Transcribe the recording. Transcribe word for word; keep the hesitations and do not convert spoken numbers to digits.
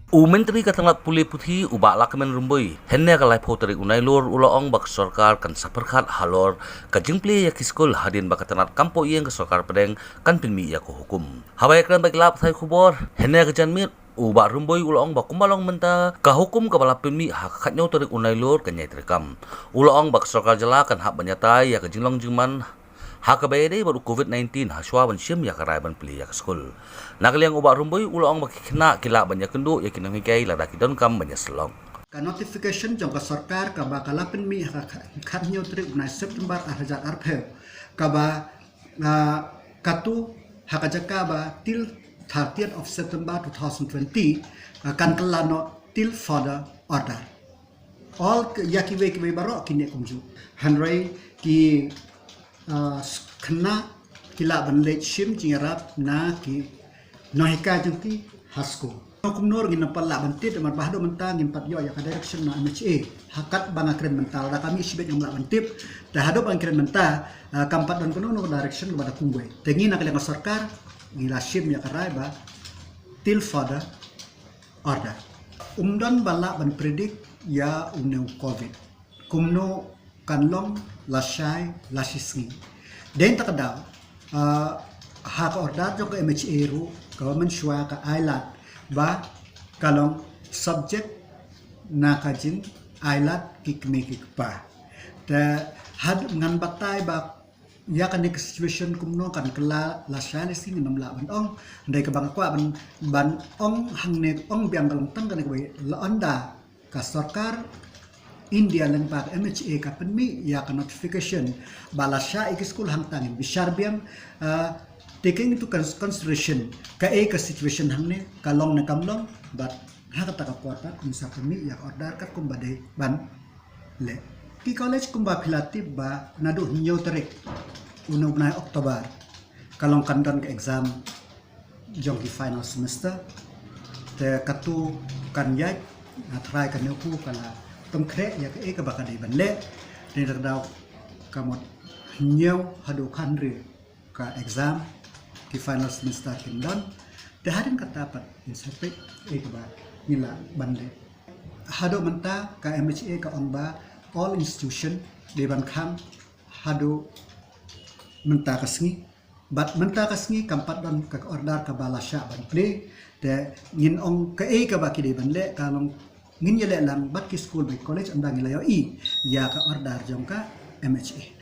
U Myntri ka tnat pule puthi u Bah Lahkmen Rymbui, hynne ka laiphew tarik u Nailur u la ong ba ka sorkar kan sa pyrkhat halor ka jingplie ïa ki skul hadien ba ka tnat kam poh ïing ka sorkar pdeng kan pynmih ïa ka hukum. Haba ïakren bad ki lad pathai khubor hynne ka janmiet, u Bah Rymbui u la ong ba kumba long mynta ka hukum kaba la pynmih ha ka khathynñiew tarik u Nailur kan ïai treikam. U la ong ba ka sorkar jylla kan hap ban ïatai ïa ka jinglong jingman ha kaba ïadei bad u Covid nineteen ha shuwa ban shim ïa ka rai ban plie ïa ka skul. Na ka liang u Bah Rymbui u la ong ba ki khynnah ki lah ban ïakynduh ïa ki nonghikai lada ki donkam ban ïasyllok. Ka notification jong ka sorkar kaba ka la pynmih ha ka khathynñiew tarik u bnai September ar hajar arphew, kaba, ah, katto ha ka jaka ba till thirtieth of September two thousand twenty, ah, kan kylla noh till further order. All k-, ïa kiwei kiwei baroh ki ne kumjuh. Hynrei ki, ah, s-, khynnah ki lah ban leit shim jingïarap na ki nonghikai jong ki ha skul. Kumno kumno ruh ngin ym pat lah ban tip, namar ba haduh mynta ngim pat ïoh ïa ka direction na M H A. Ha katba nga kren mynta, lada ka mih shibit ngam lah ban tip. Te haduh ba nga kren mynta, ah, kam pat don kano kano direction kaba da kumwei. Te ngi na ka liang ka sorkar ngi la shim ïa ka rai ba till further order. Ym don ba lah ban predict ïa une u Covid kumno kan long lashai lashisngi. Dei na kata ka daw, ah, ha ka order jong ka M H A ruh kaba mynshuwa ka ailad ba ka long subject na ka jingailad ki kmie ki kpa. Te haduh ngan batai ba ïa kane ka situation kumno kan kylla lashai lashisngi ngam lah ban ong. Hynrei kaba nga kwah ban, ban ong hangne, ong biang ka long tang kane kawei, la ynda ka sorkar India lyngba ka M H A ka pynmih ïa ka notification ba lashai ki skul hangta ngin bishar biang, ah, taking into cons-, consideration kaei ka situation hangne, ka long ne kam long, bad ha kata ka por pat ngin sa pynmih ïa ka order katkum ba dei ban leh. Ki college kumba phi la tip ba naduh hynñiew tarik une u bnai October ka long kan don ka exam jong ki final semester. Te katto kan ïaid, ah, trai kane u ka la pynkhreh ïa kaei kaba ka dei ban leh. Te na kata ka daw ka mut hynñiew haduh khathynriew ka exam, ki final semester kin don. Te hadien kata pat ngin sa peit kaei kaba ngin lah ban leh. Haduh mynta ka M H A ka ong ba all institution dei ban khang haduh mynta ka sngi. Bad mynta ka sngi kam pat don ka order kaba la shah ban plie. Te ngin ong kaei kaba ki dei ban leh, ka long ngin ïaleh lang bad ki skul bad college ynda ngi la ïohi ïa ka order jong ka M H A.